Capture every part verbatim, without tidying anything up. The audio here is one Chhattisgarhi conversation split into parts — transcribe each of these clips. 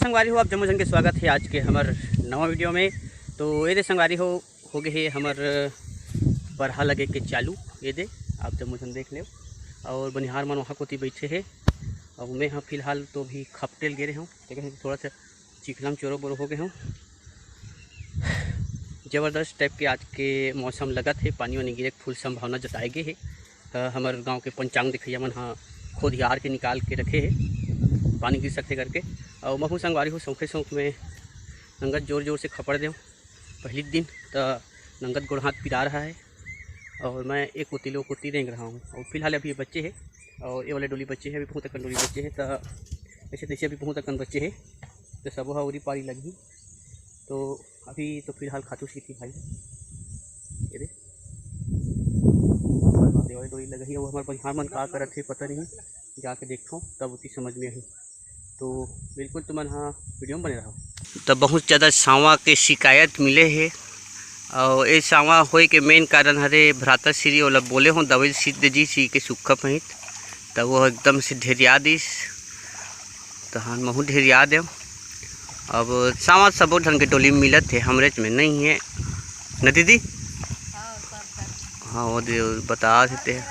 संगवारी हो, आप जम्मो झन के स्वागत हे आज के हमर नवा वीडियो में। तो ये दे संगवारी हो, हो गे हे हमर परहा लगे के चालू। ये दे आप जम्मो झन देख लेव। और बनिहार मन वहाँ कोती बैठे हे, और मैं ह फिलहाल तो अभी खपटेल गे रहे हूँ, ठीक है, थोड़ा सा चिखला म चोरो बोरो हो गए हूँ। जबरदस्त टाइप के आज के मौसम लगत हे, पानी वानी गिरे के फुल संभावना जताए गे हे। अ, हमर गांव के पंचांग देखइया मन ह खोदियार के निकाल के रखे हे, पानी गिर सकथे करके। अउ महू संगवारी हो, सौंखे सौंख में नंगत जोर जोर से खपड़ देव। पहली दिन त नंगत गोड़ हाथ पिरा रहा है, और मैं एक कोती ले ओ कोती रेंग रहा हूँ। और फिलहाल अभी ये बच्चे है, और ये वाले डोली बच्चे है, अभी बहुत अकन डोली बच्चे है, त ऐसे तैसे अभी बहुत अकन बच्चे है, तो सबो ह उरी पारी लगही। तो अभी तो फिलहाल खातू सीटी भाई है, ये दे। ये वाले डोली लगही, वो हमारे बनिहार मन का करत हे पता नहीं, जाके देखो तब उसी समझ में आही। तो बिल्कुल तुमन ह वीडियो में बने रहो। तो बहुत ज़्यादा सांवा के शिकायत मिले हे, और ये सांवा होए के मेन कारण हरे भ्राता श्री ओला बोले हो दवाई सीत दे जी सी के सुक्खा पहित, तो वो एकदम से ढेरिया दिस। तो हम महू ढेरिया देव। अब सांवा सबो ढंग के डोली में मिलत हे, हमरेच में नहीं है न दीदी? हाँ, वो दे बता देते हैं।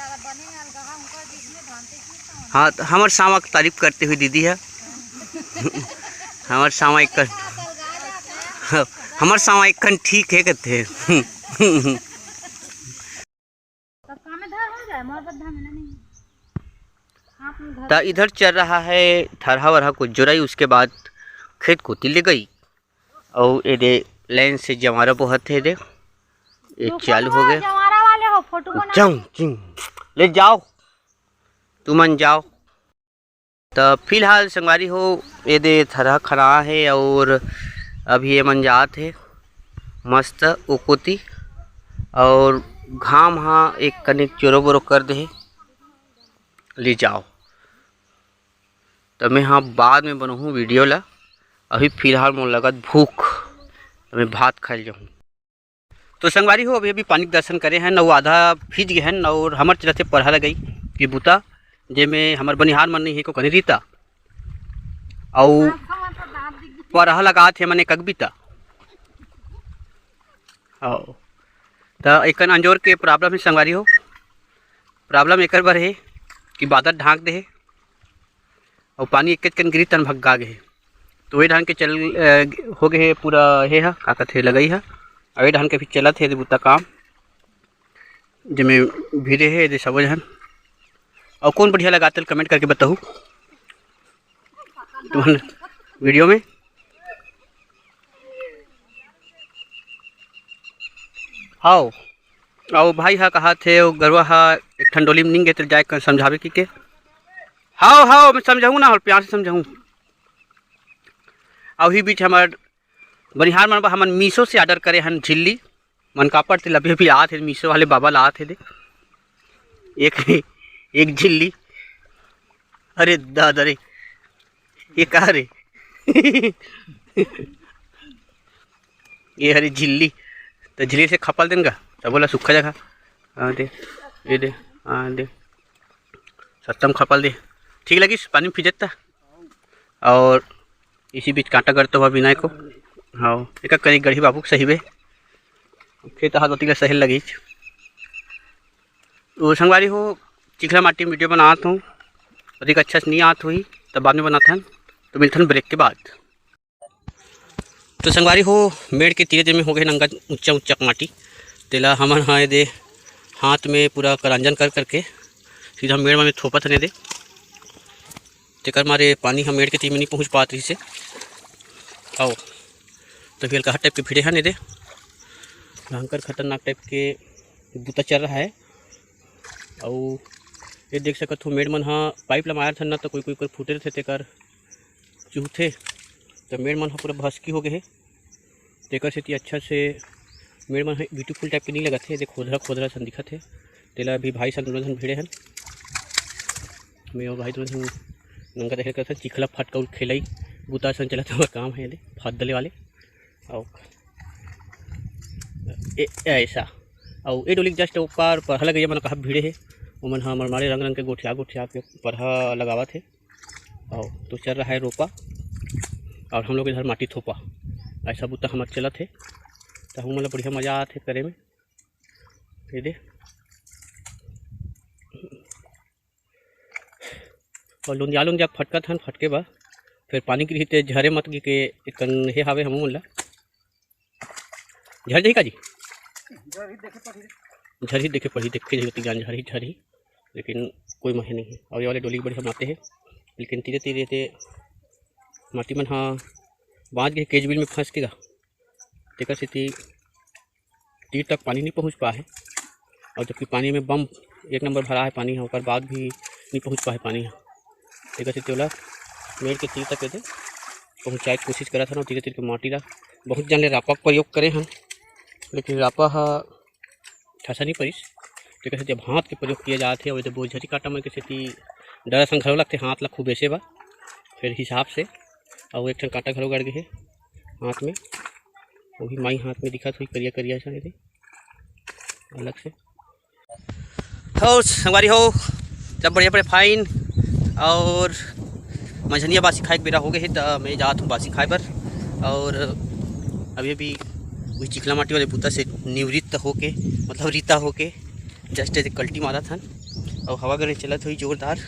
हाँ, तो हमर सांवा के तारीफ करते हुए दीदी है। हमर सांवा एक कन, हमर सांवा एक कन ठीक है कहते हैं। त इधर चल रहा है थरहा वरहा को जोराई, उसके बाद खेत कोती ले गई। और ये दे लाइन से जवारा बोहत है, दे ये चालू हो गए। जवारा वाले हो, फोटो बना। जाओ, जिंग, ले जाओ, तुमन जाओ। त फिलहाल संगवारी हो, ये दे थरहा खना है और अभी ये मन जात है मस्त ओ कोती, और घाम हा एक कनिक चोरो बोरो कर दे हे, ले जाओ। त मैं हा बाद में बनहूँ वीडियो ला, अभी फिलहाल मोर लगत भूख, त मैं भात खाए ल जाहूँ। तो संगवारी हो, अभी अभी पानी के दर्शन करे हन, अउ आधा भीज गए हन, और हमर चलत हे परहा लगई के बुता, जेमे हमर बनिहार मन नहीं हे को कनी रीता, अउ परहा लगात हे मने कगबीता। आओ, त एकन अंजोर के प्रॉब्लम हे संगवारी हो, प्रॉब्लम एकर बर हे कि बादर ढांक दे हे, अउ पानी एकेच कन गिरी तन भग्गा गे हे। तो वही ढांक के चल, अ, हो गए हे पूरा हे हा, का कथे, लगई हा। अउ ये ढांक के भी चलत हे बुता काम, जेमे भिड़े हे दे सबो झन। अउ कौन बढ़िया लगा तेल कमेंट करके बताहू तुमन वीडियो में। हाओ, अउ भाई हा कहा थे, वो गरुआ हा एक ठन डोली में निंगे, तेल जाए कर समझावे की के। हाओ, हाओ, मैं समझाऊँ ना, और प्यार से समझाऊँ। अउ ही बीच हमार बनिहार मन बर हमन मीशो से ऑर्डर करे हन झिल्ली। मन कापड़ तेल अभी अभी आत हे, मीशो वाले बाबा ला आत हे दे। एक, एक झिल्ली। अरे दादा रे, ये का रे? ये हरे झिल्ली, तो झिल्ली से खपल देन गा, तब बोला सूखा जगह। हाँ दे, ये दे, हाँ दे, सत्तम खपल दे, ठीक लगिस, पानी में फिजत था। और इसी बीच कांटा गड़ता हुआ बिना को, हाँ, एक करी गढ़ी बाबू सही बे, खेत हाथ होती का सहल लगी। तो संगवारी हो, चिखला माटी में वीडियो बनात हूँ, अधिक अच्छा से नहीं आत हुई, तब बाद में बनात हन। तो मिलथन ब्रेक के बाद। तो संगवारी हो, मेड़ के तीरे तीरे में हो गए नंगा ऊंचा ऊंचा माटी, तेला हमन हा दे हाथ में पूरा करांजन कर करके सीधा मेड़ में थोपत हन दे। तेकर मारे पानी ह मेड़ के तीर में नहीं पहुँच पात रहिसे। आओ, तो हल्का टाइप के भिड़े हन एदे, भयंकर खतरनाक टाइप के बुता चल रहा है। अउ ये देख सकत हो, मेड़ मन ह पाइप ला मारत हन ना, तो कोई कोई कर फूटे रथे, तेकर चुहथे, तो मेड़ मन ह पूरा भसकी हो गए हे। तेकर सेती अच्छा से मेड़ मन ह ब्यूटीफुल टाइप के नहीं लगत हे, एदे खोदरा खोदरा सन दिखत हे। तेला अभी भाई सन दोनों झन भिड़े हन। मैं और भाई दोनों झन नंगा दहेर करथन, चिखला फटकौल खेलई बुता सन चलत हमर काम हे, एदे फाद दले वाले। अउ ए, ए ऐसा, अउ ए डोली के just ऊपर परहा लगइया मन कहा भिड़े हे, ओमन ह मरमारे रंग रंग के गोठिया गोठिया के परहा लगावत हे। अउ तो चल रहा है रोपा। और हम लोग इधर माटी थोपा, ऐसा बुता हमर चलत हे। तो हमन ला बढ़िया मजा आत हे करे में। ये दे, और लुंदिया लुंदिया फटकत हन, फटके बा, फिर पानी गिरही ते झरे मत गी के एकन हे हावे हमू मन ला। झर जाही का जी? झरही देखे पड़ही, देखे जाही, जान झरही, झरही, लेकिन कोई महे नहीं है। और ये वाले डोली बढ़िया माते है, लेकिन तीरे तीरे ते माटी मन हा बाँच गे, केजबिल में फंस के गा, तेकर सेती तीर तक पानी नहीं पहुँच पाए है। और जबकि पानी में बम एक नंबर भरा है पानी है, ओकर बाद भी नहीं पहुँच पाए पानी है। तेकर सेती ओला मेड़ के तीर तक एदे पहुँचाए के कोशिश करत हन। और तीरे तीर के माटी ला बहुत जन ले रापा के प्रयोग करे हन, लेकिन रापा ह ठसा नहीं परिस। तेकर सेती अब हाथ के प्रयोग किया जात हे। और एदे बोझरी काटा मन के सेती डर असन घलो लगथे, हाथ ला खूब ऐसे बा, फिर हिसाब से। और एक ठन कांटा घलो गड़ गे हे हाथ में, वो भी माई हाथ में दिखत होही, करिया करिया असन एदे अलग से। हो संगवारी हो, सब बढ़िया बढ़िया फाइन। और मंझनिया बासी खाए के बेरा हो गए हे, त मैं जात हूँ बासी खाए बर। और अभी अभी वही चिखला माटी वाले बुता से निवृत्त होके, मतलब रीता होके, जस्ट एदे कल्टी मारत हन। और हवा गरे चलत हुई जोरदार,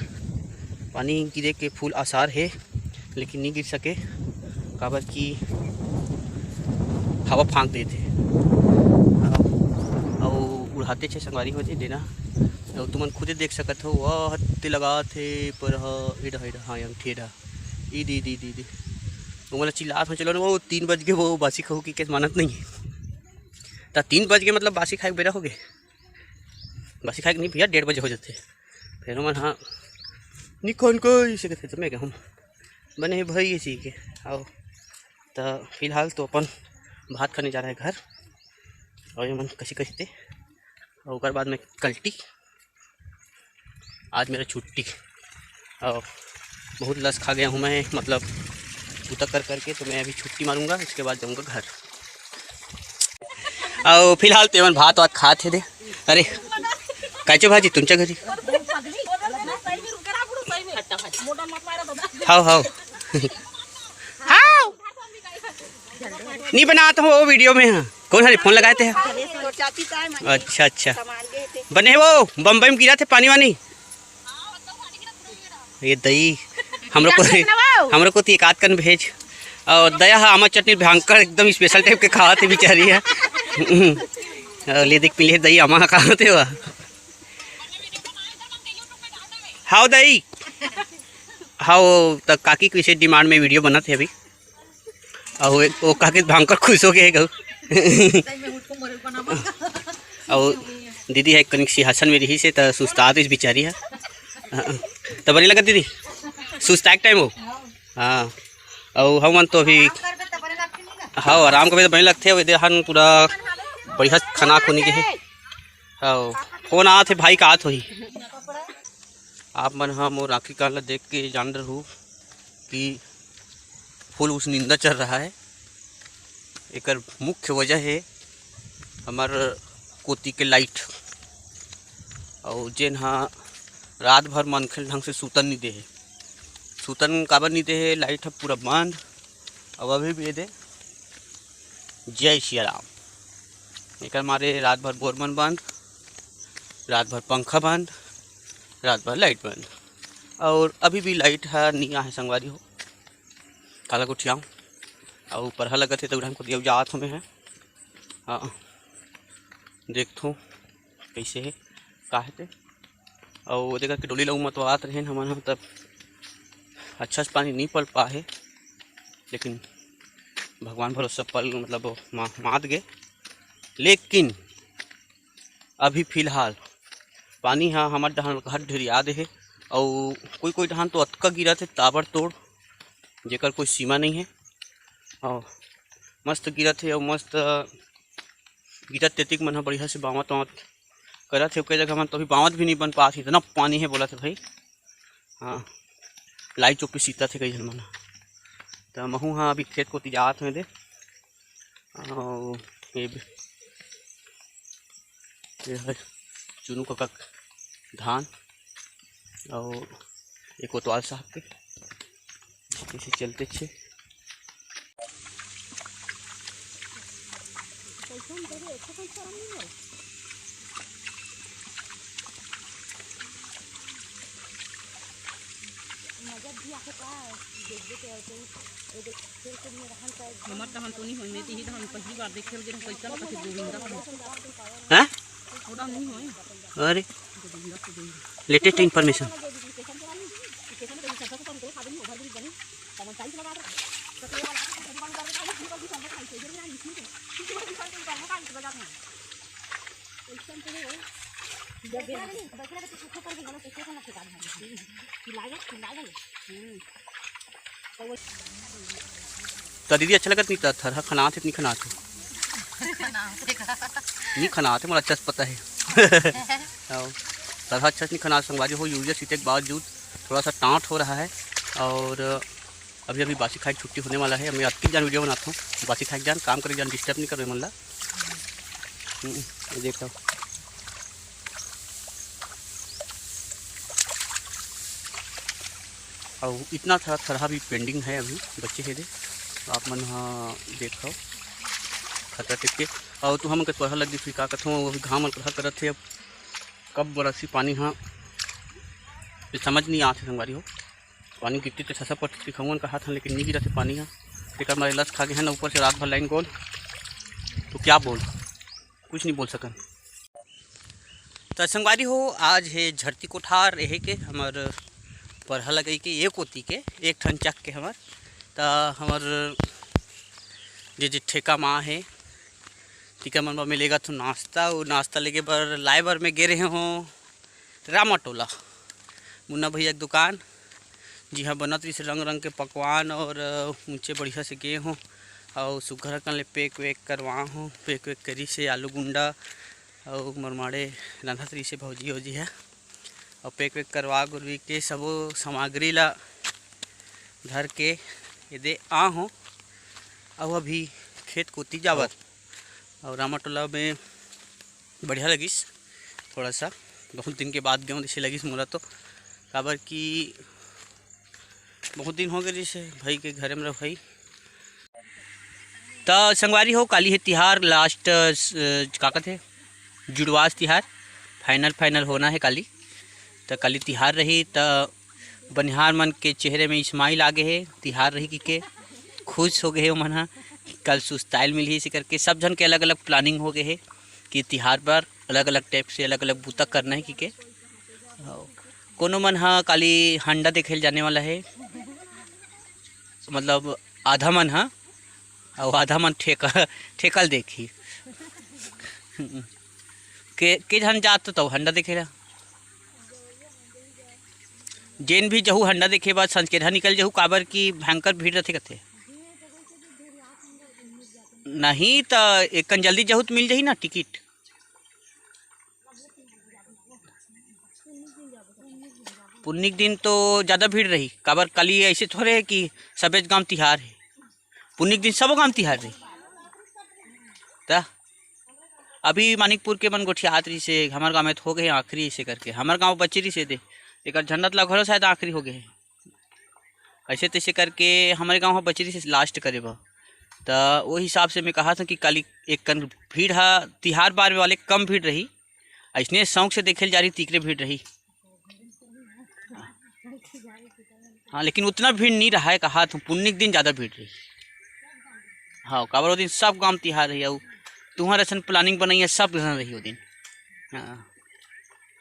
पानी गिरे के फुल आसार हे, लेकिन नहीं गिर सके, काबर कि हवा फांक देथे। अउ उड़ाते छे संगवारी हो जे देना, अउ तुमन खुदे देख सकत हो, वह हत्ते लगात हे, पर ह, एडा, एडा, हाँ, अंगठे एडा, ई दी, दी, दी, दी। ओमन ला चिल्लात हो, चलो ना, वो तीन बज गए, वो बासी खाहू की केस मानत नहीं है। त तीन बज गए, मतलब बासी खाए के बेरा हो गए। बासी खाए के नहीं भैया, डेढ़ बजे हो जाते। फिर ओमन, हाँ, निकल को इसे कहते, तो मैं कहूँ, बने हे भाई ये चीज के। आओ, त फिलहाल तो अपन भात खाने जा रहा है घर, और ये मन कसी कसी थे, और ओकर बाद में कल्टी, आज मेरा छुट्टी, और बहुत लस खा गया हूँ मैं, मतलब उतर कर करके, तो मैं अभी छुट्टी मारूंगा, इसके बाद जाऊंगा घर। और फिलहाल तो एमन भात वात खात हे दे। अरे, काचो भाजी तुमच्या घरी? हाव, हाव। हाव। नहीं बनात हो वो वीडियो में, हाँ। कौन हरे फोन लगाए थे? अच्छा, अच्छा। बने हे वो, बम्बई में गिरा थे पानी वानी। ये दई, हमरो को, हमरो को ती एक आध कन भेज। और दया हा आमा चटनी भयंकर एकदम स्पेशल टाइप के खावत हे बिचारी हा। और ले देख पीले दई आमा खावत हे वा। हाव दई, हाव त काकी के विशेष डिमांड में वीडियो बनत हे अभी। अउ एक, वो काके भयंकर खुश हो गए गऊ। अउ दीदी हे कनिक सिंहासन में रही से त सुस्तात इस बिचारी हे। त बने लगत दीदी, सुस्ता एक टाइम हो। हाँ, अउ हमन तो अभी, हाँ, आराम करबे त बने लगथे। अउ एदे हन पूरा बढ़िया खाना खुनी के हे। हाँ, फोन आत हे भाई का आत होही। आप मन ह मोर आँखी कान ल देख के जान डरहू कि फुल उस निंदा चल रहा है। एकर मुख्य वजह हे हमर कोती के लाइट, अउ जेन ह रात भर मनखे ल ढंग से सूतन नइ दे हे। सूतन काबर नइ दे हे, लाइट ह पूरा बंद। अउ अभी भी एदे जय सिया राम, एकर मारे रात भर बोर मन बंद, रात भर पंखा बंद, रात भर लाइट बंद। अउ अभी भी लाइट ह नइ आहे संगवारी हो, काला गोठियाऊँ। अउ परहा लगत हे त उड़ान को दिया जात हमें है। हाँ, देखथों कइसे हे, का हे ते। अउ ओदे करके डोली ल उमतवात रहेन हमन ह, तब अच्छा से पानी नइ पल पाए हे, लेकिन भगवान भरोसा पल, मतलब मा-, मात गे। लेकिन अभी फिलहाल पानी ह हमर डहान घट ढेरिया दे हे, अउ कोई कोई डहान तो अतका गिरत हे ताबड़तोड़, जेकर कोई सीमा नइ हे। अउ मस्त गिरत हे, अउ मस्त गिरत तेतिक मन ह बढ़िया से बावत वावत करत हे। कई जगह मन तो अभी बावत भी नइ बन पात हे, इतना पानी हे बोलत हे भाई। हाँ, लाई चोपी सीतत हे कई झन मन ह। त महू ह अभी खेत कोती जात हवे दे। अउ ये, ये ह चुनू कका के धान, अउ ये कोतवाल साहब के, जइसे चलते छे। हमर तहन तो नहीं होय, मैं तिही तहन पहली बार देखे गे रहूं, कैसन कथे गोविंदा। हैं? ओड़ा नहीं होय। अरे, लेटेस्ट इन्फॉर्मेशन। त दीदी, अच्छा लगत नहीं? त थरहा खनात हे, नहीं खनात हे? नहीं खनात हे, मोला अच्छा से पता हे। हाँ, थरहा अच्छा से नहीं खनात, संगवारी हो। यूरिया छीटे के बावजूद थोड़ा सा टाँट हो रहा है। और अभी अभी बासी खाए के छुट्टी होने वाला है। मैं अतकी जान वीडियो बनाता हूँ, बासी खाए के जान, काम करे जान, डिस्टर्ब नहीं करो मन ला। हम्म, ये देखो। अउ इतना सारा थरहा भी पेंडिंग है, अभी बचे हे दे। आप मन ह देखो, खतरा टिप के। अउ तुहा मन के परहा लग गिस, का कथों, अभी घाम मन परहा करत हे। अब कब बरसी पानी ह, ये समझ नहीं आत हे संगवारी हो। पानी गिरती तो छसा पट दिखाऊंगा कहा था, लेकिन नहीं गिरा थे पानी ह। तेकर मारे लस खा गए हैं ना, ऊपर से रात भर लाइन गोल, तो क्या बोल, कुछ नहीं बोल सकन। त संगवारी हो, आज हे झरती कोठार, एहे के हमर परहा लगई के, ए कोती के, एक ठन चक के हमर, त हमर जे जे ठेका मा हे, तिकर मन बर में लेगत हों नाश्ता, अउ नाश्ता लेगे बर, लाए बर में गे रहे हों रामा टोला, मुन्ना भैया के दुकान, जिहाँ बनत रहिस रंग रंग के पकवान, अउ ऊँचे बढ़िया से गे हों, अउ सुग्घर अकन ले पैक वैक करवा हों, पैक वैक करिस हे आलू गुंडा, अउ मरमाड़े रांधत रहिस हे भौजी, भौजी ह। अउ पैक वैक करवा गुरवी के सबो सामग्री ला धर के एदे आ हों। अउ अभी खेत कोती जावत। अउ रामा टोला में बढ़िया लगिस, थोड़ा सा बहुत दिन के बाद गेंव जैसे लगिस मोला तो, काबर कि बहुत दिन हो गए जैसे भाई के घरे में रहो भाई। त संगवारी हो, काली हे तिहार, लास्ट, अ, का कथे, जुड़वास तिहार, फाइनल, फाइनल होना हे काली। त काली तिहार रही, त बनिहार मन के चेहरे में स्माइल आगे हे, तिहार रही कि के खुश हो गए हे ओमन ह। कल सुस्ताइल मिलही, इसी करके सब झन के अलग-अलग प्लानिंग हो गए हे कि तिहार पर अलग-अलग टाइप से अलग-अलग बूता करना हे कि के। अउ कोनो मन ह काली हंडा देखे ल जाने वाला हे, मतलब आधा मन ह, अउ आधा मन ठेका, ठेका ल देखही। के, के झन जात तो हंडा देखे ला? जेन भी जहू हंडा देखे बर संझकेरहा निकल जहू, काबर कि भयंकर भीड़ रथे कथे। नहीं त एकन जल्दी जहू त मिल जही ना टिकट। पुन्नी के दिन तो ज़्यादा भीड़ रही, काबर काली ऐसे थोड़े हे कि सबेच गांव तिहार हे। पुन्नी के दिन सबो गांव तिहार रही। त अभी मानिकपुर के मन गोठियात रहिस हे, हमर गांव में तो हो गए आखिरी, ऐसे करके हमर गांव बचे रहिस हे दे, एकर झंडा तला घलो शायद आखिरी हो गए हे। ऐसे तैसे करके हमरे गांव ह बचे रहिस हे लास्ट करे बर। त वो हिसाब से मैं कहा था कि काली एक कन भीड़ हा, तिहार बार वाले कम भीड़ रही, ऐसने शौक से देखे ल जा रही, तीकरे भीड़ रही। हाँ, लेकिन उतना भीड़ नहीं रहा है, कहा तो पुन्नी के दिन ज़्यादा भीड़ रही। हाँ, काबर वो दिन सब गांव तिहार रही, अउ तुहर असन प्लानिंग बनाई है, सब घन रही वो दिन। हाँ,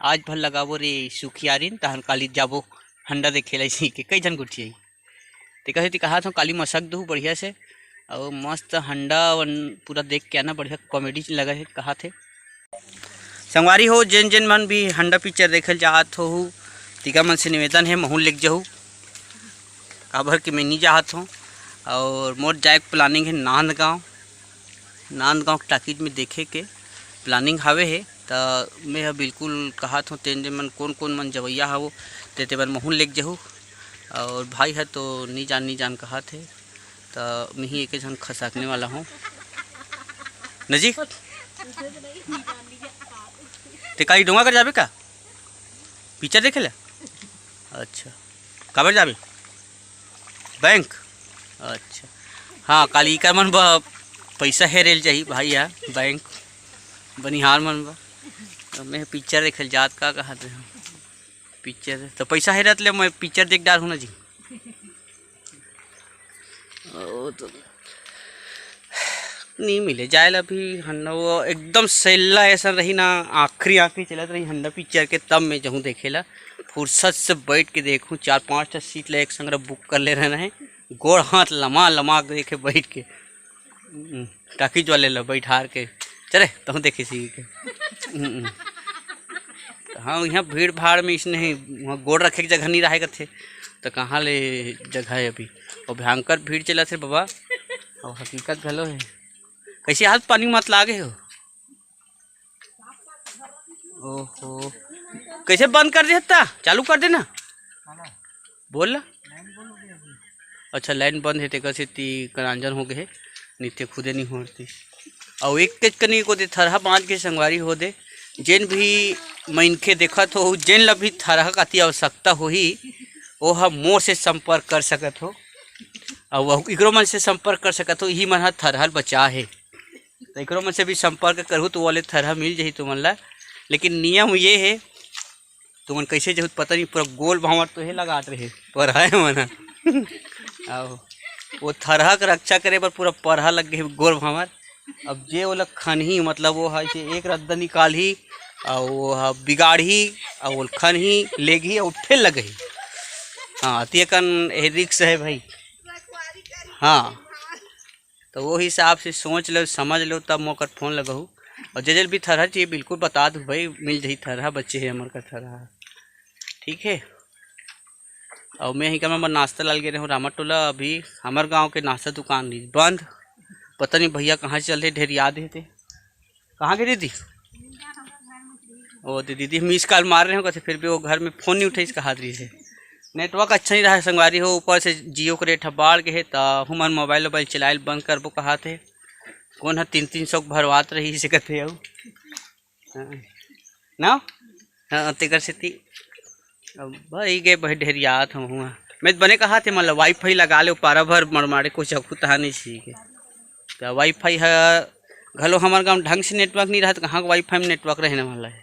आज भर लगाबो रे सुखियारिन, तहन काली जाबो हंडा देखे ला, इसी के कई झन गोठियाही। ते कहे ते कहा था काली मसक दू बढ़िया से, अउ मस्त हंडा वन पूरा देख के आना, बढ़िया कॉमेडी लगा है कहा थे। संगवारी हो, जेन जेन मन भी हंडा पिक्चर देखे ल चाहत हो, तिका मन से निवेदन है, महूँ लेके जाहू, काबर कि मैं नहीं चाहत हूँ। और मोर जाए के प्लानिंग है नांदगांव, नांदगांव के टाकीज में देखे के प्लानिंग हावे हे। त मैं ह बिल्कुल कहत हूँ, तेन जेन मन कोन कोन मन जवैया हवो, ते ते मन महूँ लेके जाहू। और भाई ह तो नहीं जान, नहीं जान कहत हे, त मैं ही एक झन खसकने वाला हूँ। नजीक ते काली डोंगा कर जाबे का? पिक्चर देखे ला? अच्छा, काबर जाबे? बैंक? अच्छा, हाँ, काली इकर मन ब-, पैसा हेरे ल जाही भाई ह बैंक, बनिहार मन बर। त मैं पिक्चर देखे ल जात, का कहत रहे हो? पिक्चर तो पैसा हेरत ले मैं पिक्चर देख डारहूँ ना जी। ओ तो नहीं मिले जाए ला अभी हन्ना, वो एकदम सेल्ला ऐसा रही ना, आखिरी आखिरी चलत रही हन्ना पिक्चर के, तब मैं जहूँ देखे ला। फुर्सत से बैठ के देखूँ, चार पाँच ठो सीट ला एक संग बुक कर ले रहना है, गोड़ हाथ लमा लमा के देखे बैठ के। हम्म, टाकीज वाले ला बैठार के, चले तहूँ देखी सी के। हम्म, हम्म। हाँ, यहाँ भीड़ भाड़ में इसने ही वहाँ गोड़ रखे के जगह नहीं रहे करथे, तो कहाँ ले जगह है अभी? और भयंकर भीड़ चलत हे बाबा, और हकीकत घलो है। कैसे हाथ पानी मत लागे हो? ओहो, कैसे बंद कर देता? चालू कर देना, बोल ला। अच्छा, लाइन बंद हे, तेकर सेती कनांजन हो गए हे, नहीं ते खुदे नहीं होती। अउ एक केच कनी को दे थरहा बांध के संगवारी हो दे, जेन भी मनखे देखत हो, जेन ला भी थरहा काती आवश्यकता होही, वो ह मोर से संपर्क कर सकत हो। अउ वो इकरो मन से संपर्क कर सकत हो, इही मन ह थरहा ल बचा हे। तो एकरो मन से भी संपर्क करहू तो वाले थरहा मिल जाही तुमन ला। लेकिन नियम ये है, तुमन कैसे जहू पता नहीं, पूरा गोल भांवर तो हे लगात रहे, परहा मन ह। आओ, वो थरहा के रक्षा करे बर पूरा परहा लग गए गोल भांवर। अब जे ओला खनही, मतलब वो है से एक रद्दा निकालही, और वो ह बिगाड़ही, और वो खनही, लेगही और फेर लगही। हाँ, तेकन ए रिक्स है भाई। हाँ, तो वो हिसाब से सोच लो, समझ लो, तब मोकर फोन लगहू। और जे जे भी थरहा चाहिए, बिल्कुल बता दू भाई, मिल जाही थरहा, बच्चे है हमर का थरहा। ठीक है, और मैं ही का मैं नाश्ता लाल गे रहूँ रामा टोला। अभी हमर गांव के नाश्ता दुकान रही बंद, पता नहीं भैया कहाँ चल रहे, ढेर याद है ते। कहाँ के दीदी? ओ दे दीदी, मिस कॉल मार रहे हो, कहते फिर भी वो घर में फोन नहीं उठाइस, कहा रही है। नेटवर्क अच्छा नहीं रहा है संगवारी हो, ऊपर से जियो के रेट ह बाढ़ के है, त हमन मोबाइल वोबाइल चलाए ल बंद करबो कहा थे। कौन ह तीन तीन सौ के भरवात रही से कहते हो? हाँ। ना? हाँ, तेकर सेती अब भाई गए भाई ढेरियात हम हुआ। मैं तो बने कहा थे, मतलब वाईफाई लगा ले, पारा भर मरमारे को चखू तहा नहीं छी के। तो वाईफाई है घलो, हमारे गांव ढंग से नेटवर्क नहीं रहा, तो कहाँ का वाईफाई में नेटवर्क रहने वाला है?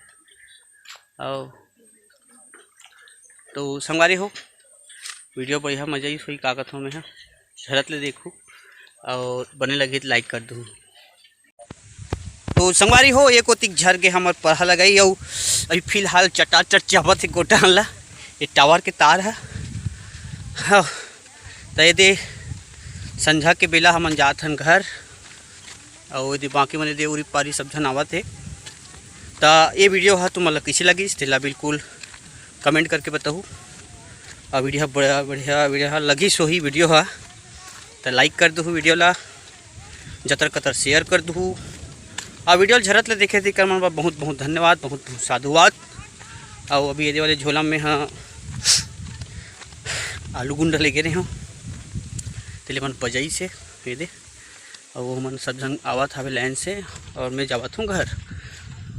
और तो संगवारी हो, वीडियो बढ़िया मजा ही सोई, का कथों में है, झरत ले देखू और बने लगे तो लाइक कर दू। तो संगवारी हो, एक ओतिक झर के हमर परहा लगाई, अउ अभी फिलहाल चटाचट चाबत हे गोटा ला, ये टावर के तार है। हाँ, तो ये दे संझा के बेला हमन जात हन घर, अउ ये दे बाकी मने दे उरी पारी सब झन आवत हे। त ये वीडियो ह तुमन ला कइसे लगिस, तेला बिल्कुल कमेंट करके बताहू। अउ वीडियो बढ़िया, बढ़िया वीडियो ह लगिस होही वीडियो ह, त लाइक कर दूहू वीडियो ला, जतर कतर शेयर कर दूहू। अउ वीडियो ल झरत ले देखे तेकर मन बर बहुत बहुत धन्यवाद, बहुत बहुत साधुवाद। अउ अभी ये दे वाले झोला में ह आलू गुंडा लेगे रहे हो, तेले मन बजाई से ये दे। अउ वो मन सब झन आवत हवे लाइन से, और मैं जावत हूँ घर।